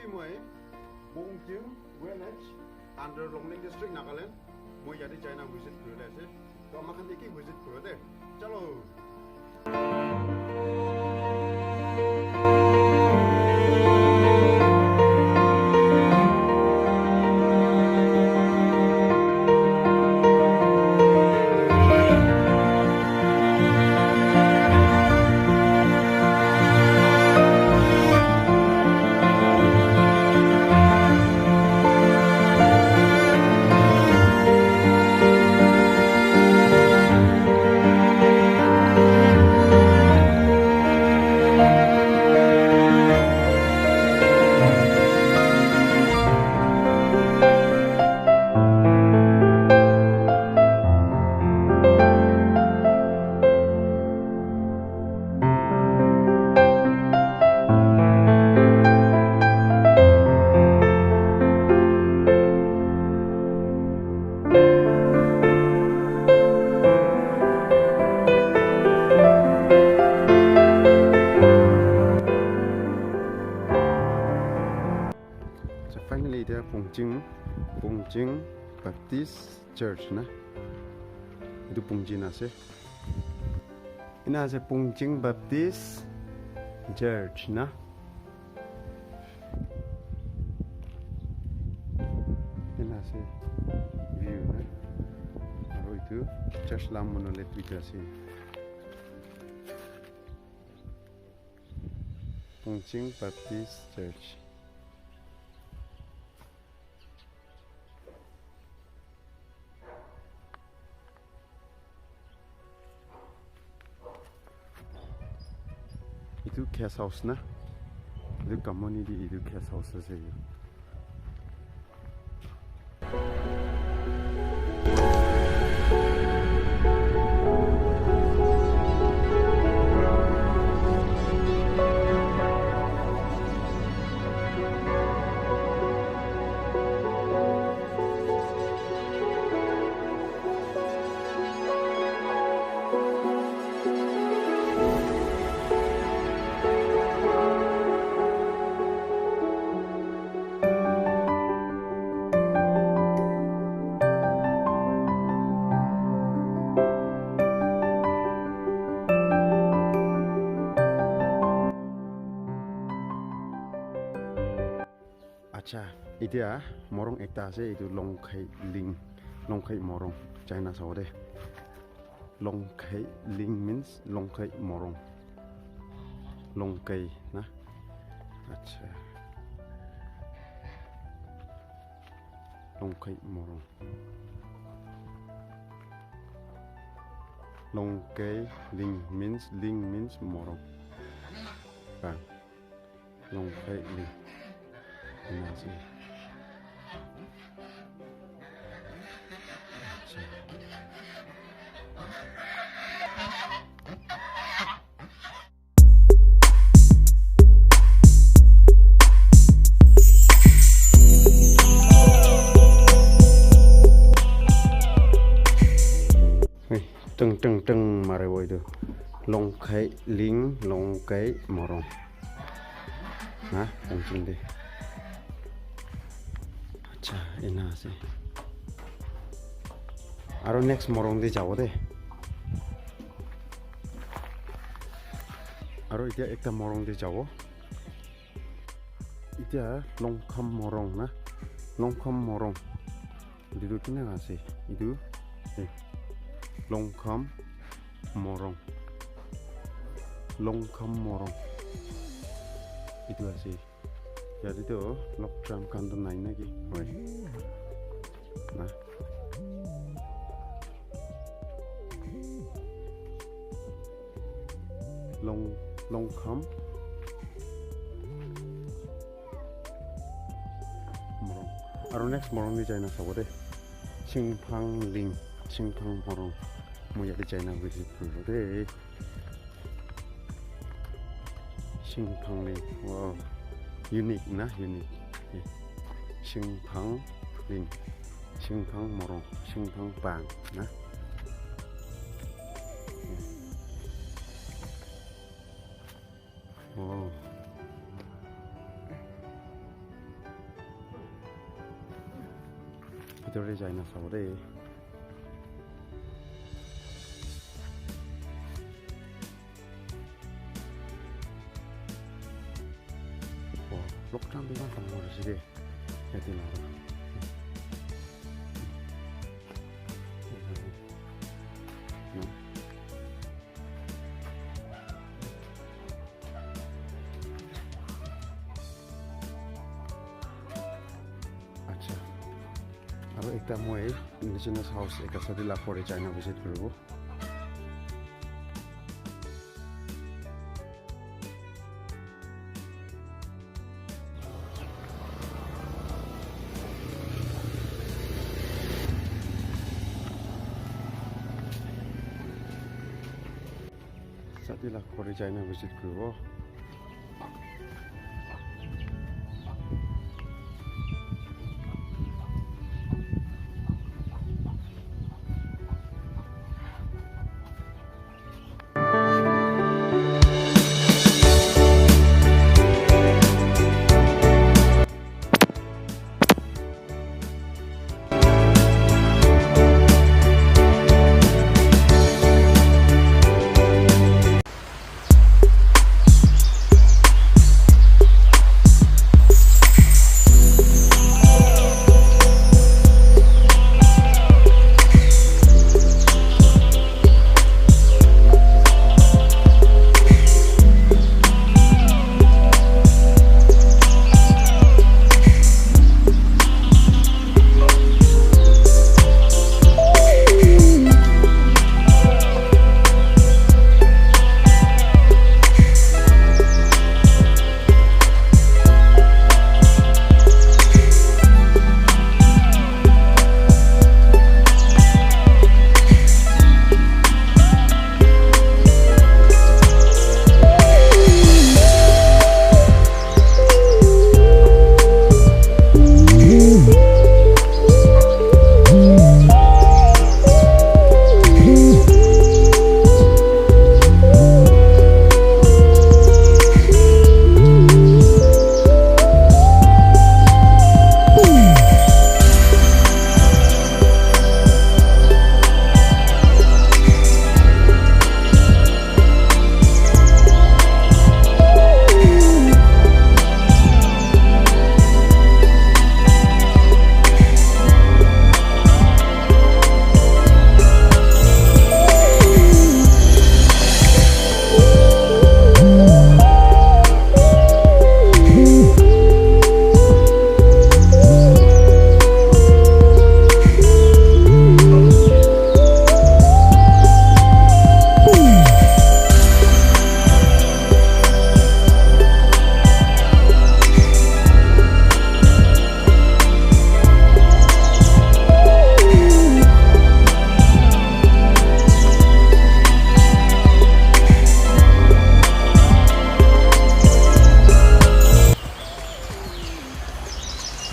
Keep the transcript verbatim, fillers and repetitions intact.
Moi Pongching village under Longleng district, Nagaland. Moi yate jaina visit kuribole ase. To ama khan eki visit kuro de. Chalo. So finally, etiya Pongching, Pongching Baptist Church na. Etu Pongching ase. Ena ase Pongching Baptist Church na. Ena ase view na. Aru etu church la monolith bi ase. Pongching Baptist Church. Etu guest house na? Etu company te etu guest house ase. Acha, etiya morung ekta ase, etu Longkhai Ling, Longkhai morung, jaina sabo de. Longkhai Ling means Longkhai morung. Longkhai na? Acha. Longkhai morung. Longkhai Ling means, Ling means morung. Ah. Longkhai Ling. Ena ase. Acha. Hey. Teng, teng, teng, maribo etu. Longkhai Ling, Longkhai morung. Ha, Pongching te. Acha, ena ase. Aro next morung te jabo de. Aro etiya ekta morung te jabo. Etiya Longkham morung na. Longkham morung. Etu tu kina ase? Etu, eh, Longkham morung. Longkham morung. Etu ase. Yate tu log drum khan tu nai na ki? Hoi. Na. Long, Longkham. Morung. Aro next morung te jaina sabo de. Chingphang Ling, Chingphang morung. Moi yate jaina visit kuribo de. Chingphang Ling. Wow. Unique na, unique. Eh. Chingphang Ling. Chingphang morung. Chingphang pang na. Eh. Oh. Bhitor te jai na sabo de. Oh, lockdown bi iman dangor ase de. Yate la. Acha. Aro ekta moi Indigenous House ekta sadi la pore China visit kuribo. Sadi la pore China visit kuribo.